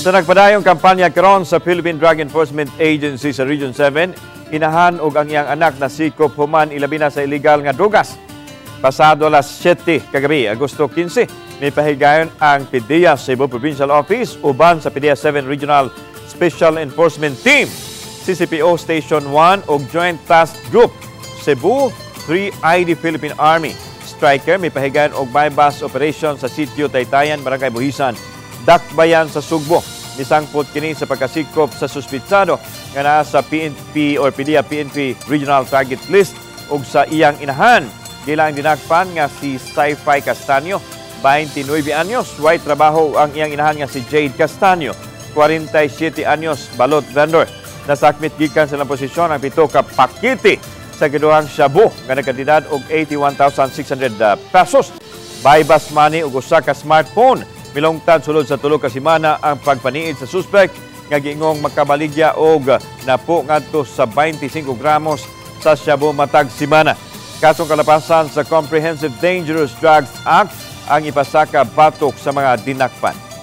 Sa nagpadayong kampanya karon sa Philippine Drug Enforcement Agency sa Region 7, inahan og ang iyang anak nasikop human ilabi na sa illegal nga drugas. Pasado alas 7 kagabi, Agosto 15, mipahigayon ang PDEA Cebu Provincial Office uban sa PDEA 7 Regional Special Enforcement Team, CCPO Station 1 ug Joint Task Group Cebu 3 ID Philippine Army Striker mipahigayon og buy-bust operation sa sitio Taytayan, Barangay Buhisan, Dakbayan sa Sugbo. Misangpot kini sa pagkasikop sa suspitsado nga naa sa PNP or PDEA PNP Regional Target List ug sa iyang inahan. Gilang dinakpan nga si Sci-Fi Castaño, 29 anyos, way trabaho, ang iyang inahan nga si Jade Castaño, 47 anyos, balot vendor. Nasakmit gikan sa ilang posisyon ang 7 ka pakete sa kiduhang shabu nga nagkantidad og 81,600 pesos, buy-bust money ug usa ka smartphone. Milungtad sulod sa 3 ka semana ang pagpaniid sa suspect nga giingong makabaligya og napo ngadto sa 25 gramos sa shabu matag semana. Kasong kalapasan sa Comprehensive Dangerous Drugs Act ang ipasaka batok sa mga dinakpan.